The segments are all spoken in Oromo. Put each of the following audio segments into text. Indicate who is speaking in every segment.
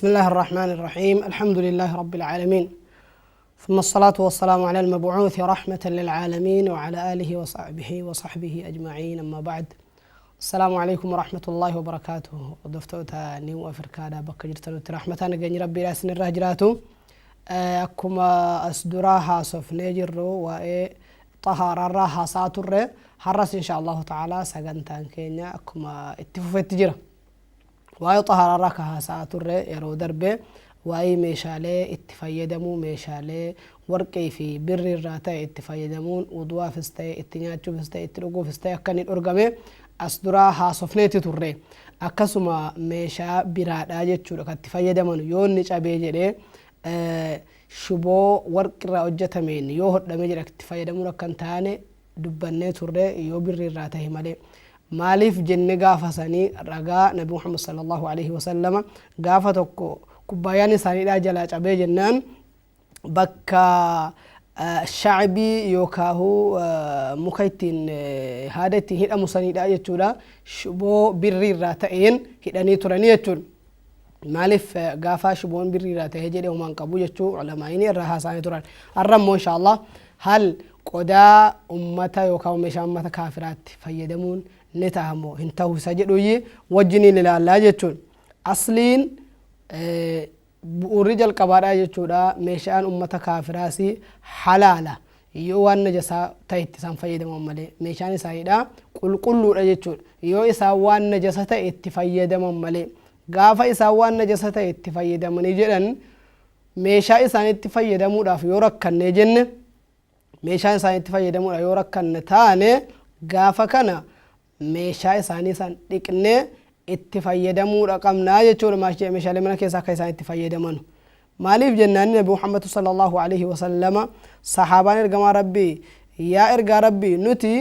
Speaker 1: بسم الله الرحمن الرحيم. الحمد لله رب العالمين، ثم الصلاة والسلام على المبعوث رحمة للعالمين وعلى آله وصحبه أجمعين، أما بعد، السلام عليكم ورحمة الله وبركاته. Hordoftoota New Afrikaadha bakka jirtanutti rahmataan nageenyi Rabbiidha isinirraa jiraatu. Akkuma as duraa haasofnee jirru, waa'ee xahaaraarraa haasaa turre. Har'as insha Allahu ta'ala sagantaan keenya akkuma itti fufetti jira. Waa'ee xahaaraarraa ka haasaa turre yeroo darbe waa'ee meeshaalee itti fayyadamuu, meeshaalee warqii fi birri irraa ta'e itti fayyadamuun wudu'aafis ta'e, itti nyaachuufis ta'e, itti dhuguufis ta'e akka inni dhorgame as duraa haasofneeti turre. Akkasuma meeshaa biraadhaa jechuudha kan itti fayyadaman yoo inni cabee jedhee shiboo warqi irraa hojjetameen yoo hodhamee jedha itti fayyadamuun akka hin taane dubbannee turre, yoo birri irraa ta'e malee. Maaliif jenne gaafa sanii ragaa Nabi Muhammad sallallahu alaihi wasallama gaafa tokko kubbaayyaan isaaniidhaa jalaa cabee jennaan bakka shacbii yookaahu muka ittiin haada ittiin hidhamu saniidha jechuudha, shiboo birrii irraa ta'een hidhanii turanii jechuudha. Maaliif gaafa shiboon birrii irraa ta'ee jedhe homaan qabu jechuu ulamaa'ini irraa haasa'anii turan. Har'a immoo insha Allah hal qodaa ummata yookaan meeshaa ummata kaafiraatti fayyadamuun ni ta'a moo hin ta'u isa jedhuyyi wajjiniin ilaallaa jechuun. Asliin bu'uurri jalqabaadha jechuudha, meeshaan ummata kaafiraas halaala yoo waan najasaa ta'e itti isaan fayyadaman malee. Meeshaan isaaniidha qulqulluudha jechuudha yoo isaan waan najasa ta'e itti fayyadaman malee. Gaafa isaan waan najasa ta'e itti fayyadamanii jedhan, meeshaa isaaniitti fayyadamuudhaaf yoo rakkannee jenne, meeshaa isaaniitti fayyadamuudhaaf yoo rakkanne taane, gaafa kana meeshaa isaanii san dhiqnee itti fayyadamuudha qabnaa jechuudha, meeshaalee mana keessaa akka isaan itti fayyadaman. Maaliif jennaan, Nabi Muhammad sallallahu alaihi wasallama sahaabaan ergamaa Rabbii, "Yaa ergaa Rabbii, nuti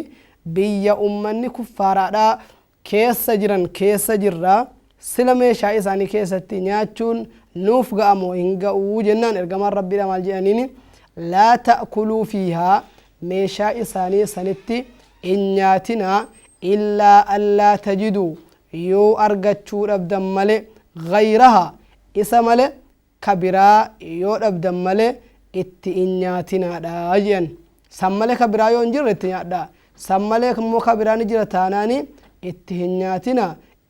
Speaker 1: biyya ummanni kuffaaraadhaa keessa jiran keessa jirra, sila meeshaa isaanii keessatti nyaachuun nuuf ga'amoo hin ga'uu?" jennaan, ergamaan Rabbiidha maal jedhaniini? "Laa ta'kuluu fiihaa", meeshaa isaanii sanitti hin nyaatinaa, "illaa allaa tajiduu", yoo argachuu dhabdan male, "ghayraha", isa male ka biraa yoo dhabdan male itti hin nyaatinaadha jedhan. San male ka biraa yoo hin jirre itti nyaadhaa, san malee immoo ka biraa ni jira taanaani itti hin nyaatina,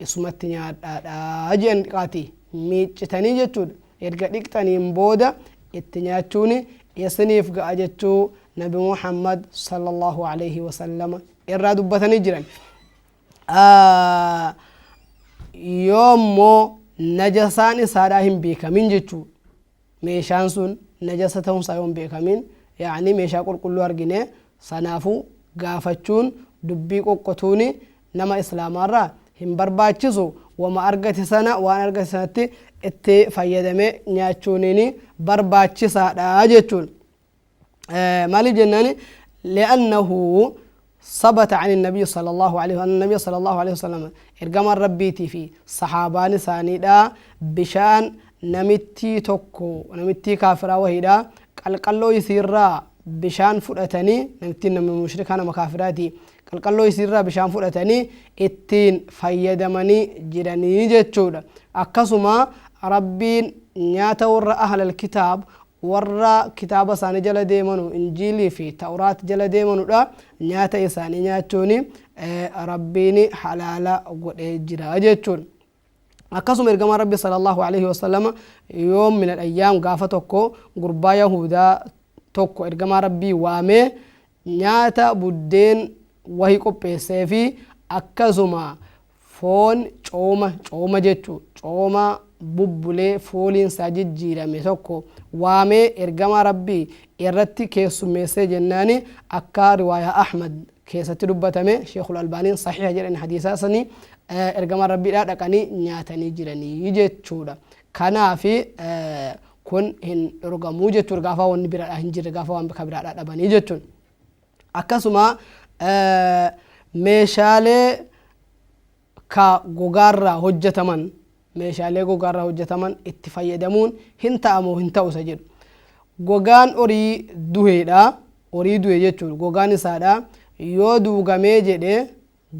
Speaker 1: isumatti nyaadhaadha jedhan. Dhiqaati miiccitanii jechuudha, erga dhiqxaniin booda itti nyaachuun isiniif ga'a jechuu Nabi Muhammad sallallahu alaihi wasallama irraa dubbatanii jiran. Yoo immoo najasaan isaadhaa hin beekamin jechuu, meeshaan sun najasa ta'uunsaa yoo hin beekamin, yaani meeshaa qulqulluu argine, sanaafuu gaafachuun dubbii qoqqotuuni nama islaamaarraa hin barbaachisu. Wama argate sana, waan argate sanatti itti fayyadame nyaachuuniin barbaachisaadha jechuun. Maaliif jennaani, li'annahu sabata an النبي صلى الله عليه أن النبي صلى الله عليه وسلم, ergamaan Rabbiitii fi sahaabaan isaaniidha, bishaan namittii tokko, namittii kaafiraa wahiidha, qalqalloo isiirraa bishaan fudhatanii, namittiin nama mushrikaa, nama kaafiraati, qalqalloo isiirraa bishaan fudhatanii ittiin fayyadamanii jiranii jechuudha. Akkasuma Rabbiin nyaata warra ahlal kitaab, warra kitaaba isaanii jala deemanu, Injiilii fi Tawraat jala deemanudha, nyaata isaanii nyaachuun Rabbiin halaala godhee jira jechuun. Akkasuma ergamaan Rabbi sallallahu alaihi wasallam yoom min al-ayyaam gaafa tokko gurbaa yahudaa tokko ergamaa Rabbii waamee nyaata buddeen wahi qopheessee fi akkasuma foon cooma, cooma jechuu cooma bubbulee fooliinsaa jijjiirame tokko waamee ergamaa Rabbii irratti keessummeessee jennaani, akka riwaayaa Ahmad keessatti dubbatame, Sheekul Albaaniin saxiiha jedhan hadiisaa sanii, ergamaa Rabbiidhaa dhaqanii nyaatanii jiranii jechuudha. Kanaafi kun hin dhorgamuu jechuudha gaafa wanni biraadhaa hin jirre, gaafa waan bika biraadhaa dhabanii jechuudha. Akkasuma meeshaalee ka gogaarraa hojjetaman, meeshaalee gogaarraa hojjetaman itti fayyadamuun hin ta'amoo hin ta'u isa jedhu. Gogaan horii duheedha, horii duhe jechuudha, gogaan isaadha yoo duugamee jedhe,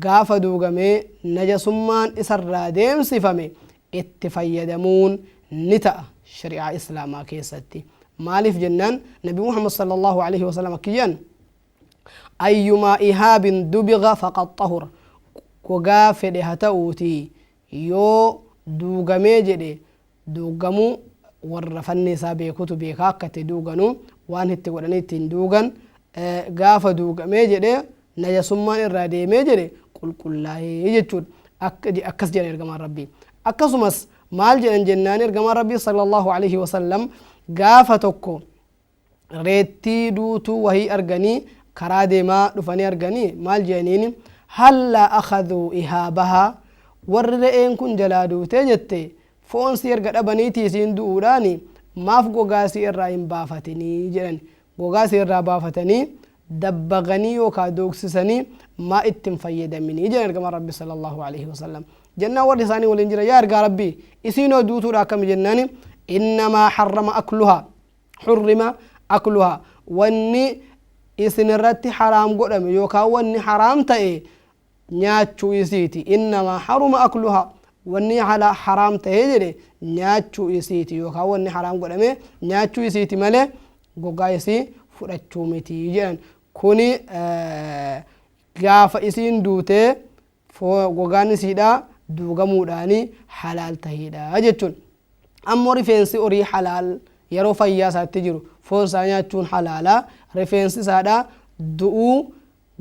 Speaker 1: gaafa duugamee najasummaan isarraa deemsifame itti fayyadamuun ni ta'a shari'aa islaamaa keessatti. Maaliif jennaan, Nabi Muhammad sallallahu alaihi wasallam akki jedhan: "Ayyumaa ihaabin dubiga faqad xahura." Gogaa fedhe haa ta'uutii yoo duugamee jedhe, duugamuu warra fanni isaa beekutu beekaa, akka itti duuganu waan itti godhanii ittiin duugan, gaafa duugamee jedhe najasummaan irraa deemee jedhe, qulqullaa'ee jechuudha. Akkas jedhan ergamaan Rabbii. Akkasumas maal jedhan jennaan, ergamaan Rabbii sallallahu alaihi wasallam gaafa tokko reettii duutuu wahii arganii, karaa deemaa dhufanii arganii, maal jedhaniin? "Hallaa akhadhuu ihaabahaa?" Warri re'een kun jalaa duutee jette foon si erga dhabaniitii isiin du'uudhaani maaf gogaa si irraa hin baafatinii jedhan. Gogaa si irraa baafatanii dabbaqanii yookaa doogsisanii maa itti hin fayyadaminii jedhan ergamaan Rabbi sallallahu alaihi wasallam. Jennaan warri isaanii waliin jira, "Yaa ergaa Rabbii, isiinoo duutuudha, akkami?" jennaani, "Innamaa harrama akluhaa, xurrima akluhaa." Wanni isin irratti haraam godhame yookaan wanni haraam ta'e nyaachuu isiiti. "Innamaa haruma akluhaa", wanni haraam ta'ee jedhe nyaachuu isiiti yookaan wanni haraam godhame nyaachuu isiiti malee gogaa isii fudhachuu miti jedhan. Kuni gaafa isiin duutee gogaan isiidha duugamuudhaani halaal tahiidha jechuun. Ammoo rifeensi horii halaal, yeroo fayyaa isaatti jiru foon isaa nyaachuun halaala, rifeensi isaadha du'uu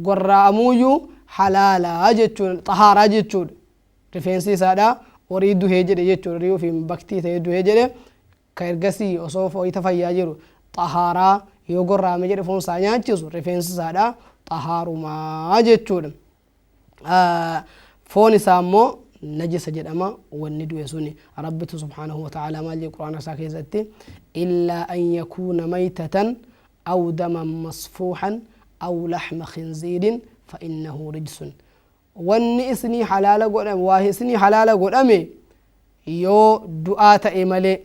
Speaker 1: gorra'amuuyyuu halaalaa jechuun, xahaaraa jechuudha. Rifeensi isaadha horii duhee jedhe jechuudha, horii ofiin baktii ta'ee duhee jedhe, ka ergasii osoo wayita fayyaa jiru xahaaraa, yoo gorra'ame jedhe foon isaa nyaachisu, rifeensi isaadha xahaarumaa jechuudha. Foon isaa immoo najisa jedhama wanni du'e suni. Rabbitu subhaanahu wa ta'aalaa maal jedhe Qur'aana isaa keessatti? "Illaa an yakuuna maytatan aw daman masfuuhan aw laxma khinziirin fa innahu rijsun." Wanni isinii halaala godhame, waa isinii halaala godhame, yoo du'aa ta'e malee,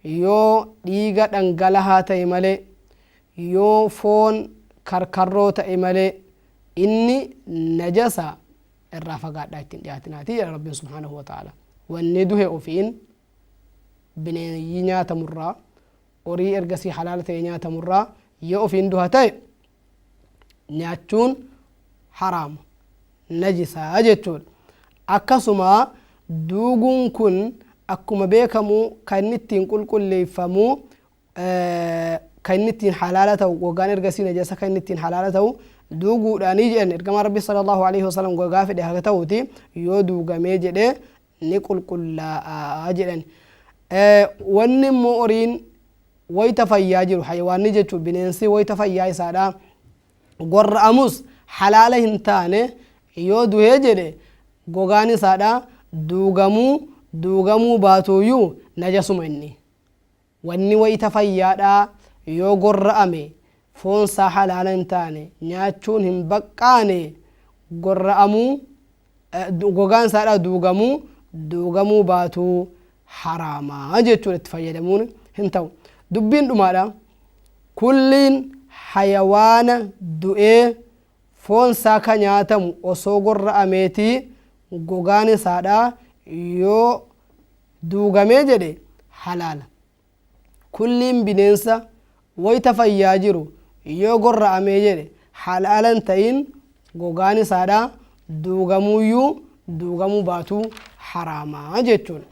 Speaker 1: yoo dhiiga dhangalahaa ta'e malee, yoo foon karkarroo ta'e malee, inni najasa, irraa fagaadhaa, ittiin dhiyaatinaati jedha Rabbiin subhaanahu wa ta'ala. Wanni duhe ofiin bineeyyii nyaatamurraa, horii ergasii halaala ta'e nyaatamurraa, yoo ofiin duha ta'e nyaachuun haraama, najisaa jechuudha. Akkasuma duuguun kun akkuma beekamu kan inni ittiin qulqulleeffamu, kan inni ittiin halaala ta'u, gogaan ergasii najasa kan inni ittiin halaala ta'u duuguudhaanii jedhan ergamaan Rabbi sallallahu alaihi wasallam. Gogaa fedhe haa ta'uuti yoo duugamee jedhe ni qulqullaa'a jedhan. Wanni immoo horiin wayita fayyaa jiru, hayawaanni jechuun bineensi wayita fayyaa isaadha gorra'amus halaala hin taane, yoo duhee jedhe gogaan isaadha duugamuu duugamuu baatuuyyuu najasuma inni. Wanni wayita fayyaadhaa yoo gorra'ame foonsaa halaala hin taane, nyaachuun hin baqqaane, gorra'amuu gogaan isaadhaa duugamuu duugamuu baatuu haraamaa jechuudha, itti fayyadamuun hin ta'u. Dubbiin dhumaadha, kulliin hayawaana du'ee foonsaa ka nyaatamu osoo gorra'ameetii gogaan isaadhaa yoo duugamee jedhe halaala. Kulliin bineensa wayita fayyaa jiru yoo gorra'amee jedhe halaala hin ta'in, gogaan isaadhaa duugamuuyyuu duugamuu baatuu haraamaa jechuudha.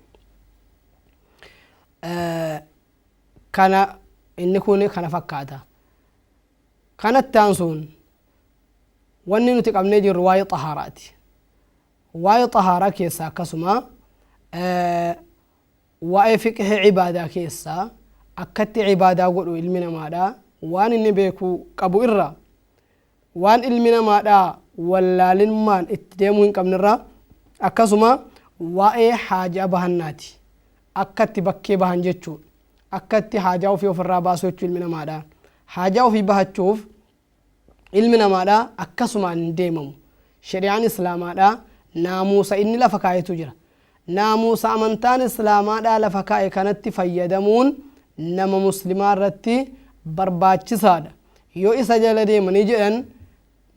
Speaker 1: Kana inni kun kana fakkaata. Kanatti aansuun wanni nuti qabnee jirru waa'ee xahaaraati. Waa'ee xahaaraa keessaa, akkasuma waa'ee fiqhii cibaadaa keessaa, akkatti cibaadaa godhu ilmi namaadha waan inni beekuu qabu irra, waan ilmi namaadha wallaalimmaan itti deemuu hin qabnerra, akkasuma waa'ee haajaa bahannaati, akkatti bakkee bahan jechuu, akkatti haajaa ofii ofirraa baasuu jechuu. Ilmi namaadha haajaa ofii bahachuuf ilmi namaadha akkasumaan hin deemamu. Shari'aan islaamaadha naamuusa inni lafa kaayetu jira. Naamuusa amantaan islaamaadha lafa kaa'e kanatti fayyadamuun nama muslimaa irratti barbaachisaadha. Yoo isa jala deemanii jedhan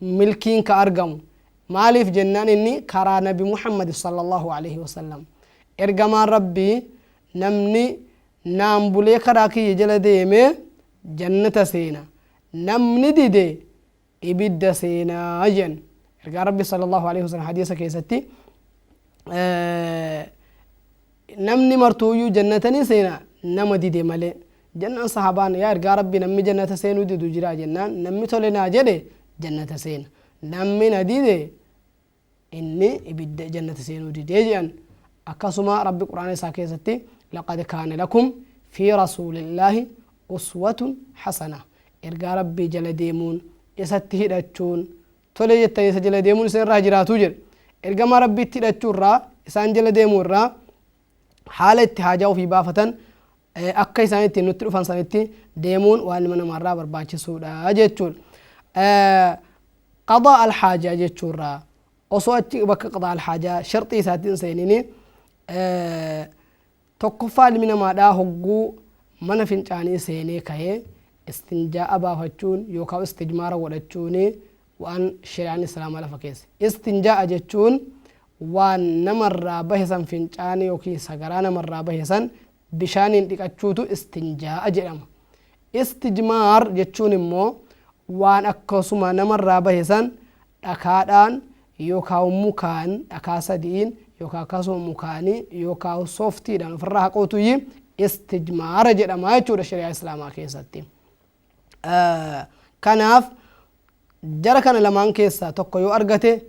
Speaker 1: milkiin ka argamu. Maaliif jennaan, inni karaa Nabi Muhammad sallallahu alaihi wasallam, ergamaan Rabbii. Namni naan bulee karaa kiyya jala deeme jannata seena, namni dide ibidda seenaa jedhan. Ergaan Rabbi sallallahu alaihi wasallam hadiisa keessatti, namni martuuyyuu jannata ni seena nama dide malee jennaan, sahabaan, yaa ergaa Rabbi, namni jannata seenuu didu jira jennaan, namni tole naa jedhe jannata seena, namni na dide inni ibidda jannata seenuu didee jedhan. Akkasuma Rabbi Qur'aana isaa keessatti, laqad kaana lakum fi rasuulillaahi uswatun hasana. Ergaa Rabbii jala deemuun, isatti hidhachuun, tole jettanii isa jala deemuun isin irraa jiraatuu jedhe. Ergamaa Rabbiitti hidhachuu irraa, isaan jala deemuu irraa, haala itti haajaa ofii baafatan akka isaan ittiin nutti dhufan sanitti deemuun waan ilma namaarraa barbaachisuudha jechuudha. Qadaa al-haajaa jechuurraa, osoo achi bakka qadaa al-haajaa sharxii isaatti hin seenini, tokkoffaa ilmi namaadhaa hogguu mana fincaanii seenee kahee istinjaa'a baafachuun yookaan istijmaara godhachuun waan shari'aan islaamaa lafa keesse. Istinjaa'a jechuun waan namarraa bahe san, fincaanii yookiin sagaraa namarraa bahe san bishaaniin dhiqachuutu istinjaa'a jedhama. Istijmaar jechuun immoo waan akkasuma namarraa bahe san dhakaadhaan yookaan mukaan, dhakaa sadi'iin yookaan akkasuma mukaanii yookaan sooftiidhaan ofirraa haquutu istijmaara jedhama jechuudha shari'aa islaamaa keessatti. Kanaaf jara kana lamaan keessaa tokko yoo argate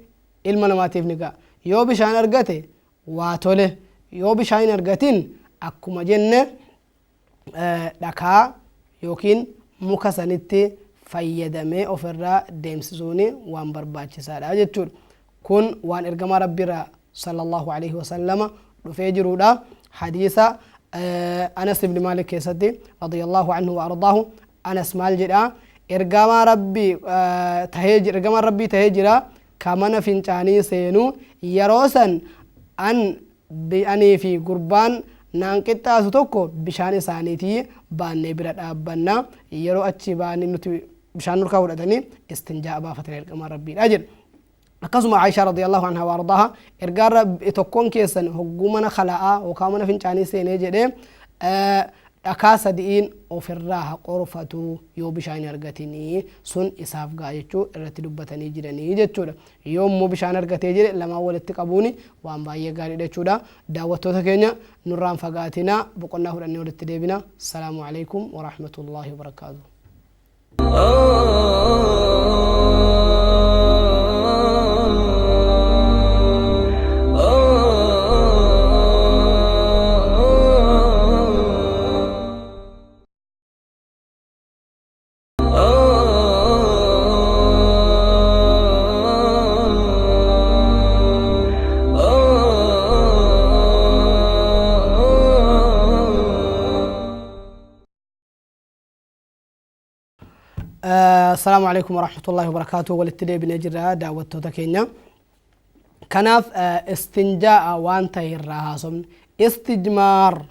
Speaker 1: ilma namaatiif ni ga'a. Yoo bishaan argate waa tole, yoo bishaan hin argatin akkuma jenne dhakaa yookiin muka sanitti fayyadamee ofirraa deemsisuun waan barbaachisaadha jechuudha. Kun waan ergamaa Rabbiirraa sallallahu alaihi wasallama dhufee jiruudha. Hadiisa Anas ibn Maalik keessatti radiyallahu anhu wa ardaahu, Anas maal jedha? Ergamaa Rabbii tahee, ergamaan Rabbii tahee jira ka mana fincaanii seenu. Yeroo san an anii fi gurbaan naan qixxaatu tokko bishaan isaaniitii baannee bira dhaabbanna. Yeroo achi baanii nuti bishaan nurkaa fudhatanii istinjaa baafatan ergamaan Rabbiidha jedha. Akkasuma Aishaa radiyallahu anha wa ardaaha, ergaan Rabbi, tokkoon keessan hogguu mana khala'aa yookaan mana fincaanii seenee jedhee dhakaa sadi'iin ofirraa haa qorfatu yoo bishaan hin argatinii, sun isaaf ga'a jechuu irratti dubbatanii jiranii jechuudha. Yoo immoo bishaan argatee jedhe lamaan walitti qabuun waan baay'ee gaariidha jechuudha. Daawwattoota keenya, nurraan fagaatinaa, boqonnaa fudhannee walitti deebina. Salaamu alaikum wa rahmatullahi wa barakaatuh. Assalaamu alaikum warahmatullahi wabarakaatuh. Walitti deebinee jirra, daawwattoota keenya. Kanaaf istinjaa'a waan ta'e irraa haasofne, istijmaar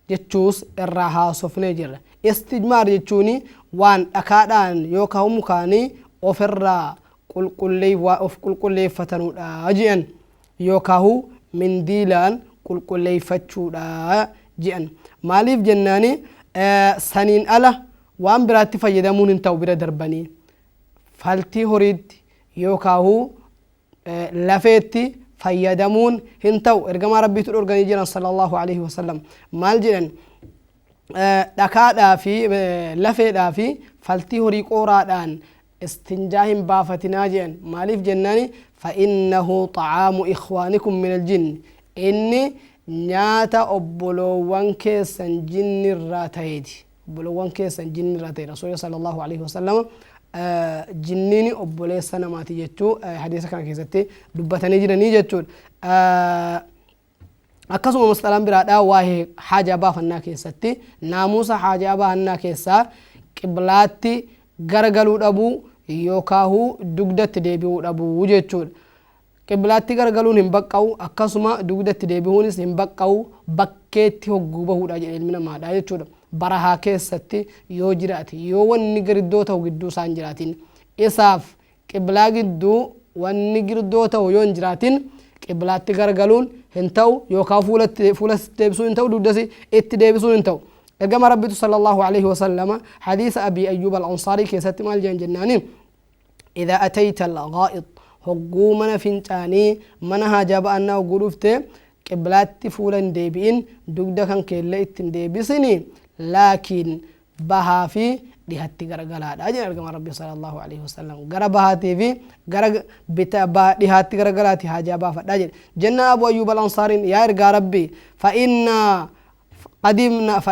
Speaker 1: jechuus irraa haasofnee jirra. Istijmaar jechuun waan dhakaadhaan yookaan mukaanii ofirraa of qulqulleeffatanudha jedhan, yookaan mindiilaan qulqulleeffachuudha jedhan. Maaliif jennaani, saniin ala waan biraatti fayyadamuun hin ta'u. Bira darbanii faltii horiitti yookaan lafeetti fayyadamuun hin ta'u. Ergamaa Rabbiitu dhorganii jiran sallallahu alaihi wasallam. Maal jedhan? Dhakaadhaa fi lafeedhaa fi faltii horii qooraadhaan istinjaa hin baafatinaa jedhan. Maaliif jennaani, fa'innahu xa'aamu ikhwaanikum min aljinni, inni nyaata obboloowwan keessan jinnirraa ta'eeti. Obboloowwan keessan jinnirraa ta'e. Rasuulli sallallahu alaihi wasallam jinniin obboleessa namaati jechuu hadiisa kana keessatti dubbatanii jiranii jechuudha. Akkasuma mas'alaan biraadhaa waa'ee haajaa baafannaa keessatti, naamusa haajaa baafannaa keessaa qiblaatti garagaluu dhabuu yookaahu dugdatti deebi'uu dhabuu jechuudha. Qiblaatti garagaluun hin baqqa'u, akkasuma dugdatti deebi'uunis hin baqqa'u, bakkeetti hogguu bahuudha jedhe ilmi namaadha jechuudha. Barahaa keessatti yoo jiraate, yoo wanni girdoo ta'u gidduu isaa hin jiraatin, isaaf qiblaa gidduu wanni girdoo ta'u yoo hin jiraatin, Qiblaatti garagaluun hin ta'u, yookaan fuula deebisuun hin ta'u, dugdas itti deebisuun hin ta'u. Ergama Rabbitu sallallahu alaihi wasallama hadiisa Abii Ayyuub al-Ansaarii keessatti maal jedhan jennaani, idhaa atayta al-ghaa'id, hogguu mana fincaanii, mana haajaa ba'annaa hogguu dhufte, qiblaatti fuula hin deebi'in, dugda kan keellee itti hin deebisini, laakiin bahaa fi dhihatti garagalaadha jedhan ergamaan Rabbii sallallahu alaihi wasallam. Gara bahaatii fi gara bita dhihaatti garagalaati haajaa baafadhaa jedhe. Jennaan Abu Ayyuub al-Ansaariin, yaa ergaa Rabbii, fa inna qadimna,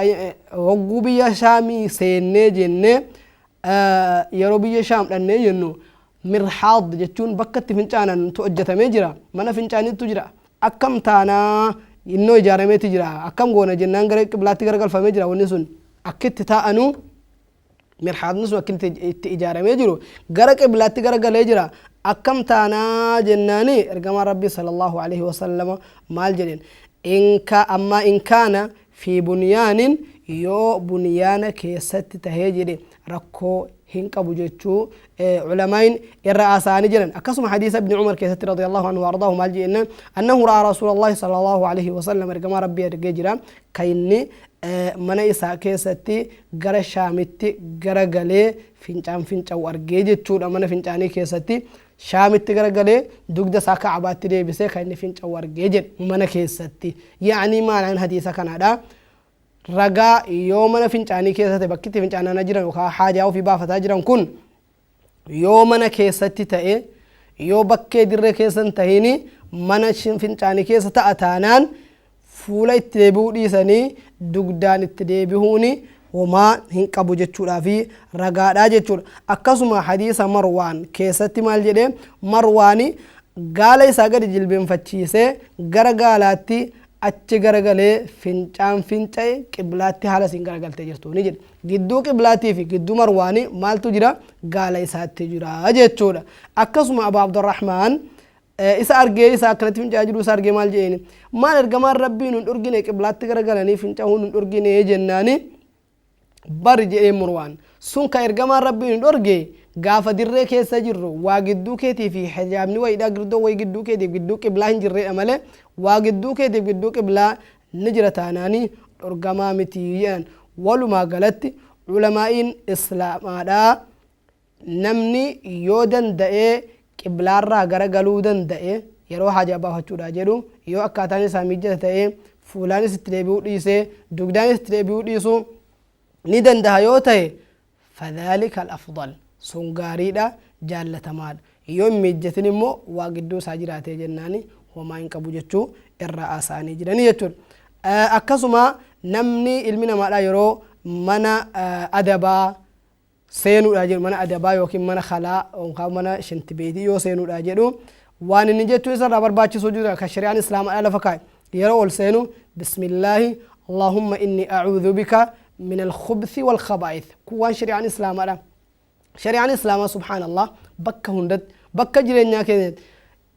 Speaker 1: hogguu biyya Shaamii seennee jennee, yeroo biyya Shaam dhannee jennu, mirhaad jechuun bakka itti fincaanantu hojjetamee jira, mana fincaaniitu jira, akkam taanaa? Innoo ijaarameeti jira, akkam goona jennaan, gara qiblaatti garagalfamee jira. Wanni sun akka itti taa'anu, mirhaadni sun akka itti ijaaramee jiru gara qiblaatti garagalee jira, akkam taanaa jennaani, ergamaan Rabbii sallallahu alaihi wasallama maal jedheen? Inka amma in kaana fi bunyaanin, yoo bunyaana keessatti tahee jedhe, rakkoo hin qabu jechuu culamaayin irra haasa'anii jiran. Akkasuma hadiisa Ibni Umar keessatti radiyallahu anhu ardaahu maal jedhenna? Annahu ra'aa rasuulallahi sallallahu alaihi wasallam, ergamaa Rabbii argee jira kan inni mana isaa keessatti gara Shaamitti gara galee fincaan finca'u argee jechuudha. Mana fincaanii keessatti Shaamitti gara galee dugda isaa Ka'abaatti deebisee kan inni finca'u argee jedhe mana keessatti. Yaa'anii maanaan hadiisa kanaadha ragaa, yoo mana fincaanii keessa ta'e, bakki itti fincaanaa jiran yookaan haajaa ofii baafataa jiran kun yoo mana keessatti ta'e, yoo bakkee dirree keessa hin ta'in, mana fincaanii keessa ta'a taanaan, fuula itti deebi'uu dhiisanii dugdaan itti deebi'uun homaa hin qabu jechuudhaa fi ragaadhaa jechuudha. Akkasuma hadiisa Marwaan keessatti maal jedhee? Marwaani gaala isaa gadi jilbeenfachiisee gara gaalaatti achi garagalee fincaan finca'e, qiblaatti haala isiin garagaltee jirtu ni jedhe. Gidduu qiblaatii fi gidduu Marwaanii maaltu jira? Gaala isaatti jira jechuudha. Akkasuma Abu Abdurrahmaan isa argee, isa akkanatti finca'aa jiru isa argee maal jedheeni? Maal, ergamaan Rabbii nun dhorgine, qiblaatti garagalanii finca'uu nun dhorgine jennaani, bari jedhee Marwaan, sun ka ergamaan Rabbii nun dhorge gaafa dirree keessa jirru, waa gidduu keetii fi hijaabni wayiidhaa, girdoo wayii gidduu keetiif gidduu qiblaa hin jirreedha malee, waa gidduu keetiif gidduu qiblaa ni jira taanaanii dhorgamaa miti jedhan. Walumaa galatti ulamaa'iin islaamaadhaa, namni yoo danda'ee qiblaarraa gara galuu danda'e, yeroo haajaa baafachuudhaa jedhu, yoo akkaataan isaa mijjata ta'e, fuulaanis itti deebi'uu dhiisee dugdaanis itti deebi'uu dhiisuu ni danda'a yoo ta'e, fadhaalika al-afdal, sun gaariidha, jaallatamaadha. Yoo hin miijjatin immoo waa gidduu isaa jiraatee jennaani homaa hin qabu jechuu irraa haasa'anii jiranii jechuudha. Akkasuma namni ilmi namaadhaa yeroo mana adabaa seenuudha jedhu, mana adabaa yookiin mana kalaa yookaan mana shintibeetii yoo seenuudha jedhu, waan inni jechuun isarraa barbaachisu jira kan shari'aan islaamaadhaa lafa kaa'e. Yeroo ol seenu, bismillaahi allahumma inni a'uudhu bika min alkhubthi wal khabaa'ith. Kun waan shari'aan islaamaadha. Shari'aan islaamaa, subhaanallah, bakka hundatti, bakka jireenyaa keenyatti,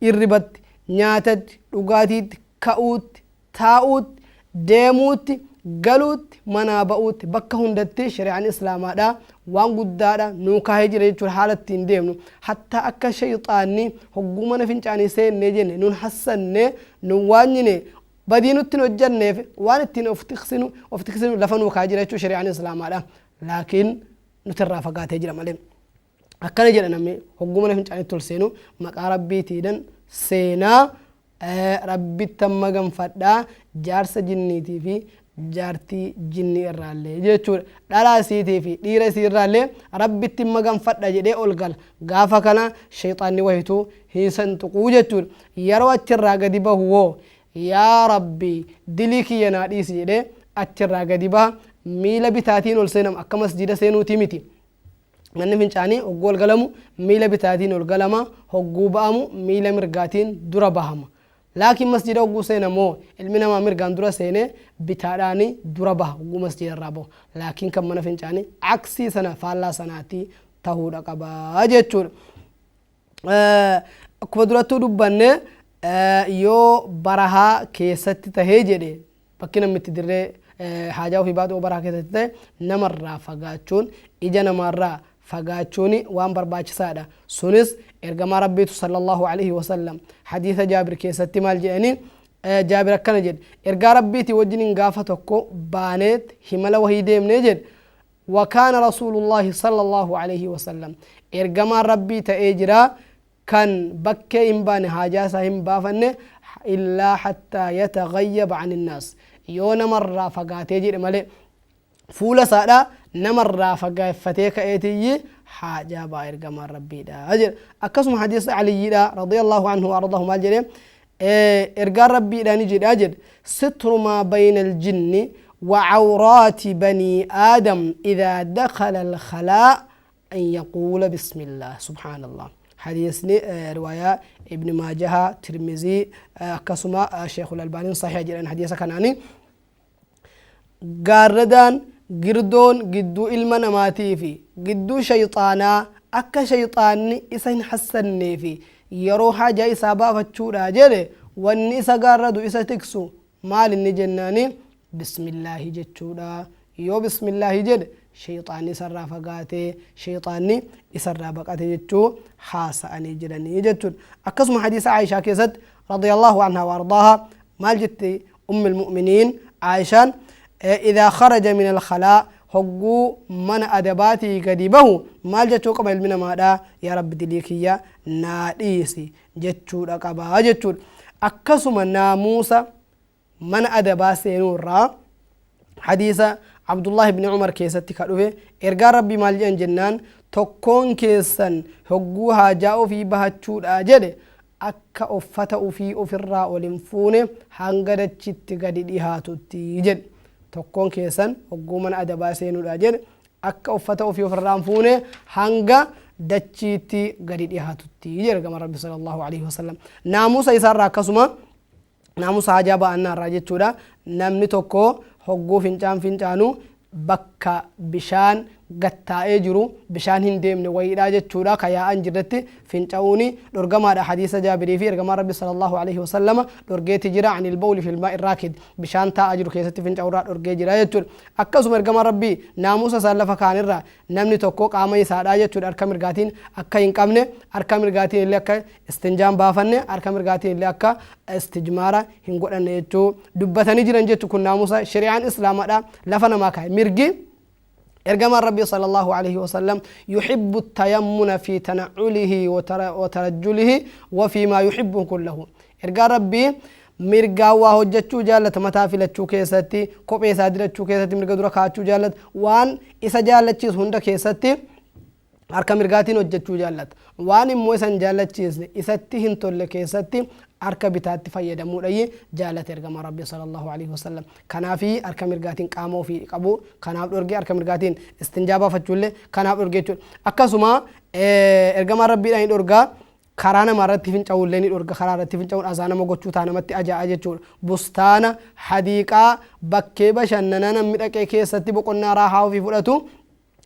Speaker 1: irribatti, nyaatatti, dhugaatiitti, ka'uutti, taa'uutti, deemuutti, galuutti, manaa ba'uutti, bakka hundatti shari'aan islaamaadha waan guddaadha nuu kaahee jira jechuudha haala ittiin deemnu. Hattaa akka shayxaanni hogguu mana fincaanii seennee jenne nun hassanne, nun waanyine, badii nutti hin hojjanneef, waan ittiin of tiksinu lafa nuu kaahee jira jechuudha shari'aan islaamaadha. Laakiin nuti irraa fagaatee jira malee. Akkana jedha namni hogguu mana fincaaniitti ol seenu: maqaa Rabbiitiidhan seenaa, Rabbittan maganfadhaa jaarsa jinniitii fi jaartii jinnii irraallee jechuudha. Dhalaa isiitii fi dhiira isii irraallee Rabbitti maganfadha jedhee ol gala. Gaafa kana shayxaanni wahituu hin santuquu jechuudha. Yeroo achirraa gadi bahu hoo, yaa Rabbi, dilii kiyya naa dhiisi jedhee achirraa gadi baha. Miila bitaatiin ol seenama, akka masjiida seenuutii miti. Manni fincaanii hogguu ol galamu miila bitaatiin ol galama, hogguu ba'amu miila mirgaatiin dura bahama. Laakiin masjiida hogguu seenamoo ilmi namaa mirgaan dura seenee bitaadhaani dura baha hogguu masjiida irraa bahu. Laakiin kan mana fincaanii aksii sana, faallaa sanaatti tahuudha qaba jechuudha. Akkuma durattuu dubbanne, yoo barahaa keessatti tahee jedhe, bakki namni itti dirree haajaa ofii baatu barahaa keessatti ta'e, namarraa fagaachuun, ija namaarraa Fagaachuun waan barbaachisaadha. Sunis ergamaa Rabbiitu sallallahu alaihi wasallam hadiisa Jaabir keessatti maal jedhanii? Jaabir akkana jedhe: ergaa Rabbiitii wajjiniin gaafa tokko baaneet himala wahii deemnee jedhe. Wakaana rasuulullaahi sallallahu alaihi wasallam, ergamaan Rabbii ta'ee jira kan bakkee hin baane, haajaa isaa hin baafanne, illaa hattaa yataghayyaba ani nnaas, yoo namarraa fagaatee jedhe malee, fuula isaadha namarraa fagaaffatee ka'eetiyyi haajaa ba'a ergamaan Rabbiidha jedha. Akkasuma hadiisa Aliyyiidha radiyallahu anhu wa ardaahu maal jedhe? Ergaan Rabbiidha ni jedha jedhe: sitru maa bayna aljinni wa cawraati banii aadam idaa dakhala alkhalaa an yaquula bismillah. Subhaanallah. Hadiisni riwaayaa Ibn Maajaha, Tirmizii, akkasuma Sheekul Albaaniin sahiha jedhan hadiisa kanaani. Gaarradaan girdoon gidduu ilma namaatii fi gidduu shayxaanaa akka shayxaanni isa hin hassannee fi yeroo haajaa isaa baafachuudha jedhe wanni isa gaarradu, isa tiksu maal inni jennaani? Bismillaahi jechuudha. Yoo bismillaahi jedhe shayxaanni isarraa fagaatee, shayxaanni isarraa baqate jechuu haasa'anii jiranii jechuudha. Akkasuma hadiisa Aayishaa keessatti radiyallahu anhaa wa ardaaha maal jetti ummi almu'miniin Aayishaan? Idaa kharaja min alkhalaa, hogguu mana adabaatii gadi bahu maal jechuu qaba ilmi namaadha? Yaa Rabbi, dilii kiyya naa dhiisi jechuudha qaba jechuudha. Akkasuma naamuusa mana adabaa seenuu irraa hadiisa Abdullah ibni Umar keessatti ka dhufe, ergaan Rabbii maal jedhan jennaan, tokkoon keessan hogguu haajaa ofii bahachuudha jedhe akka uffata ufii ofirraa ol hin fuune hanga dachitti gadi dhihaatutti jedhe. Tokkoon keessan hogguu mana adabaa seenuudha jedhe akka uffata ofii ofirraa hin fuune hanga dachiitti gadi dhihaatutti jedhe ergamaan Rabbi sallallahu alaihi wasallam. Naamusa isaarraa, akkasuma naamusa haajaa ba'annaa irraa jechuudha, namni tokko hogguu fincaan fincaanu bakka bishaan gattaa'ee jiru, bishaan hin deemne wayiidha jechuudha, ka yaa'an jirretti finca'uuni dhorgamaadha. Hadiisa Jaabirii fi ergamaan Rabbi sallallahu alaihi wasallama dhorgeeti jira, anil bawli fil maa'i raakid, bishaan taa'aa jiru keessatti finca'urraa dhorgee jira jechuudha. Akkasuma ergamaan Rabbii naamusa isaan lafa kaa'anirraa namni tokko qaama isaadhaa jechuudha harka mirgaatiin akka hin qabne, harka mirgaatiin illee akka istinjaan baafanne, harka mirgaatiin illee akka istijmaara hin godhanne jechuu dubbatanii jiran jechu. Kun naamusa shari'aan islaamaadha lafa namaa kaa'e. Mirgi ergamaan Rabbii sallallahu alaihi wasallam yuhibbu tayammuna fi tana'ulihi wa tarajjulihi wa fi maa yuhibbu kullahu. Ergaan Rabbii mirgaan waa hojjechuu jaallata. Mataa filachuu keessatti, kophee isaa dirachuu keessatti mirga dura kaa'achuu jaallata. Waan isa jaallachiisu hunda keessatti harka mirgaatiin hojjechuu jaallata. Waan immoo isa hin jaallachiisne, isatti hin tolle keessatti harka bitaatti fayyadamuudhayi jaallata ergamaa Rabbii sallallahu alaihi wasallam. Kanaafi harka mirgaatiin qaama ofii qabu kanaaf dhorge, harka mirgaatiin istinjaa baafachuullee kanaaf dhorge jechuudha. Akkasuma ergamaan Rabbiidhaan ni dhorgaa, karaa namaa irratti finca'uullee ni dhorga. Karaa irratti finca'uun azaa nama gochuu ta'a, namatti ajaa'a jechuudha. Bustaana, hadiiqaa, bakkee bashannanaa namni dhaqee keessatti boqonnaa raahaa ofii fudhatu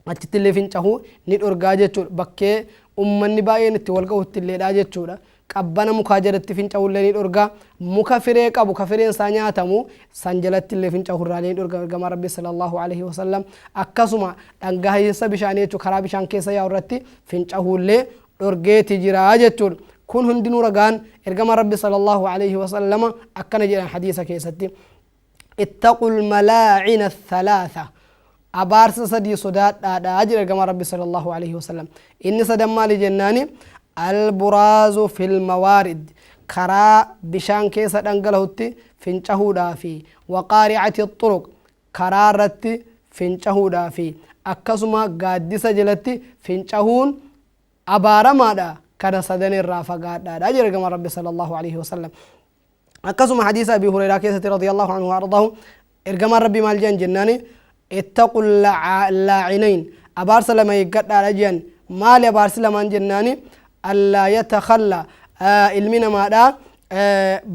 Speaker 1: achitti illee finca'uu ni dhorgaa jechuudha. Bakkee ummanni baay'een itti wal gahutti illeedha jechuudha. Qabbana mukaa jalatti finca'uullee ni dhorgaa. Muka firee qabu ka fireen isaa nyaatamu san jalatti illee finca'uu irraalee ni dhorga ergamaa Rabbii sallallahu alaihi wasallam. Akkasuma dhangahiinsa bishaanii jechuudha, karaa bishaan keessa yaa'u irratti finca'uullee dhorgeeti jira jechuudha. Kun hundinuu ragaan ergamaa Rabbi sallallahu alaihi wasallama akkana jedhan hadiisa keessatti: ittaqul malaacina thalaatha, abaarsa sadii sodaadhaadha jedhe ergamaa Rabbi sallallahu alaihi wasallam. Inni sadan maali jennaani? Alburaazu fil mawaarid, karaa bishaan keessa dhangalahutti fincahuudhaa fi waqaari'ati xuruq, karaa irratti fincahuudhaa fi akkasuma gaaddisa jalatti fincahuun abaaramaadha. Kana sadan irraa fagaadhaadha jedhe ergamaan Rabbi sallallahu alaihi wasallam. Akkasuma hadiisa Abi Hureyraa keessatti radiyallahu anhu wa ardaahu ergamaan Rabbii maal jedhan jennaani? Ittaqu laacinayn, abaarsa lama eeggadhaadha jedhan. Maali abaarsi lamaan jennaani? Allaa yatakhalla, ilmi namaadha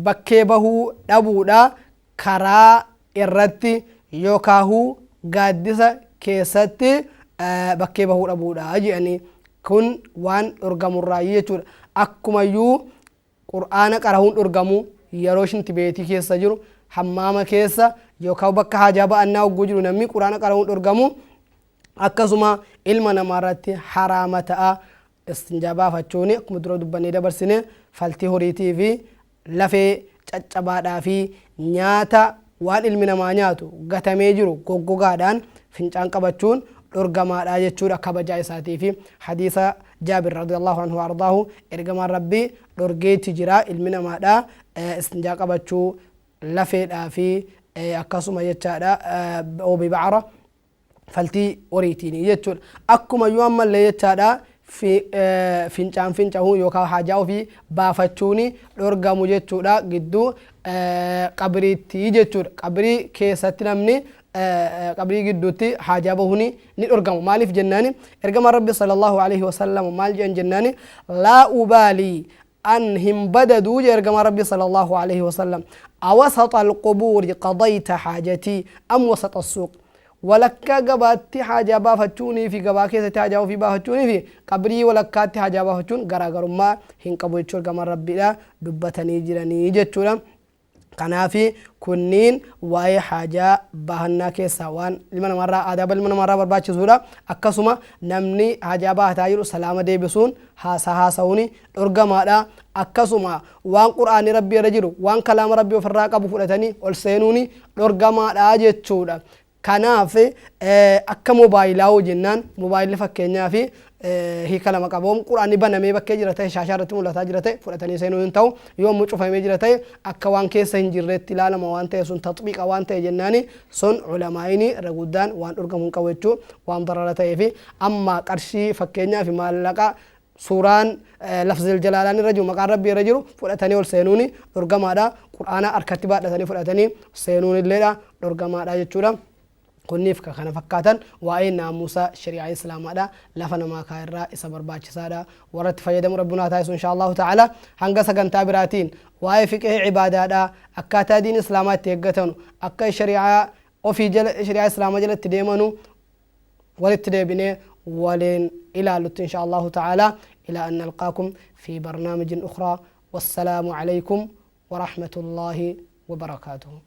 Speaker 1: bakkee bahuu dhabuudha karaa irratti yookaahuu gaaddisa keessatti bakkee bahuu dhabuudha jedhanii. Kun waan dhorgamurraayi jechuudha. Akkumayyuu Qur'aana qarahuun dhorgamu yeroo shinti beetii keessa jiru, hammaama keessa yookaan bakka haajaa ba'annaa hogguu jiru namni Qur'aana qarahuun dhorgamu. Akkasuma ilma namaa irratti haraama ta'a istinjaa baafachuun, akkuma dura dubbannee dabarsine, faltii horiitii fi lafee caccabaadhaa fi nyaata waan ilmi namaa nyaatu gatamee jiru goggogaadhaan fincaan qabachuun dhorgamaadha jechuudha kabajaa isaatii fi hadiisa Jaabir radiyallahu anhu wa ardaahu ergamaan Rabbii dhorgeeti jira ilmi namaadha istinjaa qabachuu lafeedhaa fi akkasuma jechaadha oobi ba'ara faltii horiitiini jechuudha. Akkuma iyyuu ammallee jechaadha fincaan finca'uu yookaan haajaa ofii baafachuun dhorgamu jechuudha gidduu qabriitti jechuudha. Qabrii keessatti namni qabrii gidduutti haajaa bahuun ni dhorgama. Maaliif jennaani ergamaan Rabbi sallallahu alaihi wasallam maal jedhan jennaani, laa ubaalii, an hin badaduu jee ergamaan Rabbii sallallahu alaihi wasallam, awasata alqubuuri qadayta haajatii am wasata assuuq, walakkaa gabaatti haajaa baafachuunii fi gabaa keessatti haajaa ofii baafachuunii fi qabrii walakkaatti haajaa baafachuun garaagarummaa hin qabu jechuu ergamaan Rabbiidha dubbatanii jiranii jechuudha. Kanaaf kunniin waa'ee haajaa baahannaa keessaa waan ilma namaarraa aadaaba ilma namaarraa barbaachisuudha. Akkasuma namni haajaa baahataa jiru salaama deebisuun, haasaa haasa'uun dhorgamaadha. Akkasuma waan Qur'aanni Rabbii irra jiru, waan kalaama Rabbii ofirraa qabu fudhatanii ol seenuun dhorgamaadha jechuudha. Kanaaf akka mobaayilaa hoo jennaan, mobaayilli fakkeenyaaf hiika lama qaba. Yoom Qur'aanni banamee bakkee jira ta'e, shaashaa irratti mul'ataa jira ta'e, fudhatanii seenuu hin ta'u. Yoo ammoo cufamee jira ta'e, akka waan keessa hin jirreetti ilaalama waan ta'e, sun taxbiiqa waan ta'e jennaani, sun ulamaa'ini irra guddaan waan dhorgamu hin qabu jechuu, waan darara ta'eefi. Amma qarshii fakkeenyaaf maallaqa suuraan lafzil jalaalaan irra jiru, maqaan Rabbii irra jiru fudhatanii ol seenuuni dhorgamaadha. Qur'aana harkatti baadhatanii fudhatanii seenuun illeedha dhorgamaadha jechuudha. Kunniif ka kana fakkaatan waa'ee naamusa shari'aa Islaamaadha lafa namaa kaa'erraa isa barbaachisaadha. Warra itti fayyadamu Rabbi nu haa taasisu inshaa Allahu ta'ala. Hanga sagantaa biraatiin waa'ee fiqhii ibaadaadha, akkaataa diin Islaamaa itti eeggatanu, akka shari'aa ofii jala, shari'aa Islaamaa jala itti deemanu walitti deebinee waliin ilaallutti insha Allahu ta'ala. Ilaa an nalqaakum fi barnaamijin ukhraa, wassalaamu alaykum warahmatullaahi wabarakaatuhu.